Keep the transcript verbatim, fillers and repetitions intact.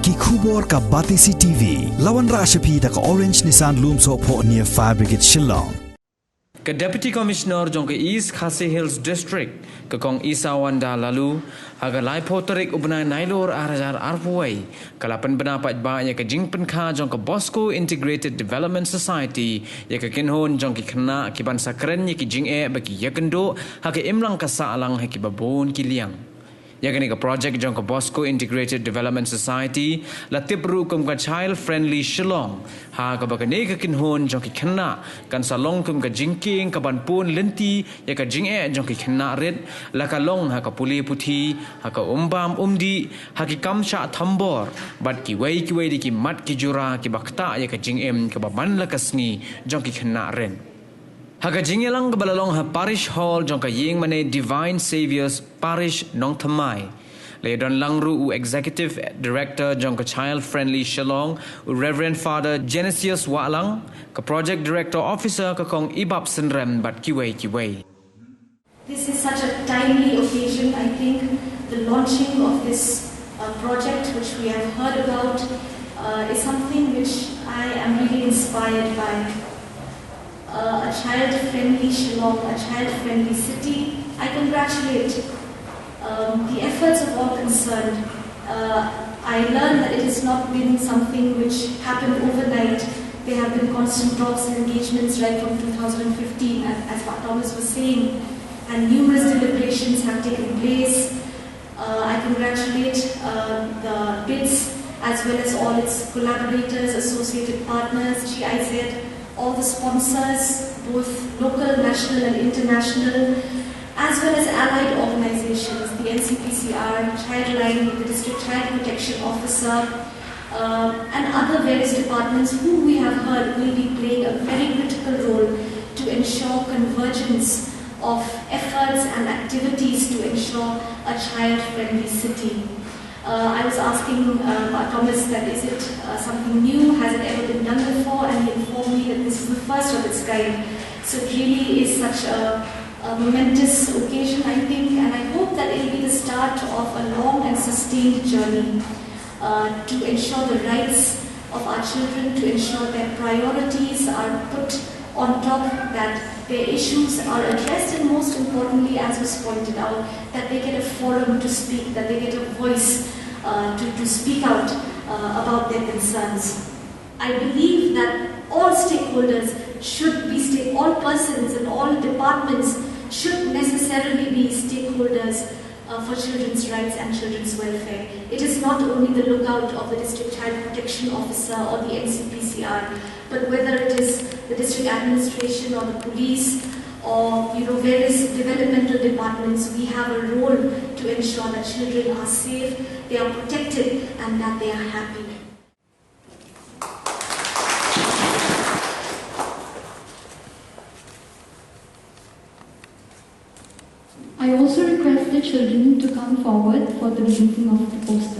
Ki khubor ka Batesi T V. La wanrah sha phi da ka Orange Nissan Lumsohphoh near Fire Brigade Shillong. Ka Deputy Commissioner jong ka East Khasi Hills District, ka Kong Isawanda Laloo, ha ka laiphew tarik u bnai Nailur ar hajar arphew wei, ka la pynbna paidbah ïa ka jingpynkha jong ka Bosco Integrated Development Society ïa ka kynhun jong ki khynnah kiban sa kren ïa ki jingeh ba ki ïakynduh ha ka imlang ka sahlang ha kiba bun ki liang. Ïa kane ka project jong ka Bosco Integrated Development Society la tip ruh kum ka Child Friendly Shillong, ha kaba kane ka kynhun jong ki khynnah kan sa long kum ka jingkieng kaban pun lynti ïa ka jingeh jong ki khynnah rit, la ka long ha ka pule puthi, ha ka um bam um dih, ha ki kam shah thombor bad kiwei kiwei de ki mat ki jura kiba ktah ïa ka jingim kaba man la ka sngi jong ki khynnah rit. Ha ka jingïalang kaba la long ha Parish Hall jong ka ïingmane Divine Saviour's Parish Nongthymmai, la ïadonlang ruh u Executive Director jong ka Child Friendly Shillong, u Reverend Father Genesius Wahlang, ka Project Director Officer ka Kong Ibap Synrem bad kiwei kiwei. This is such a timely occasion, I think. The launching of this uh, project, which we have heard about, uh, is something which I am really inspired by. Uh, a child friendly Shillong, a child friendly city. I congratulate um, the efforts of all concerned. Uh, I learned that it has not been something which happened overnight. There have been constant talks and engagements right from two thousand fifteen, as, as Pak Thomas was saying, and numerous deliberations have taken place. Uh, I congratulate uh, the BIDS as well as all its collaborators, associated partners, G I Z, all the sponsors, both local, national, and international, as well as allied organizations, the N C P C R, Childline, the District Child Protection Officer, uh, and other various departments who we have heard will be playing a very critical role to ensure convergence of efforts and activities to ensure a child-friendly city. Uh, I was asking uh, Thomas that is it uh, something new, has it ever been done before, and he informed me that this is the first of its kind. So it really is such a, a momentous occasion, I think, and I hope that it will be the start of a long and sustained journey uh, to ensure the rights of our children, to ensure their priorities are put on top, that their issues are addressed, and most importantly, as was pointed out, that they get a forum to speak, that they get a voice uh, to, to speak out uh, about their concerns. I believe that all stakeholders should be, stake, all persons and all departments should necessarily be stakeholders uh, for children's rights and children's welfare. It is not only the lookout of the District Child Protection Officer or the N C P C R, but whether it is the district administration or the police or you know various developmental departments, we have a role to ensure that children are safe, they are protected, and that they are happy. I also request the children to come forward for the reading of the poster.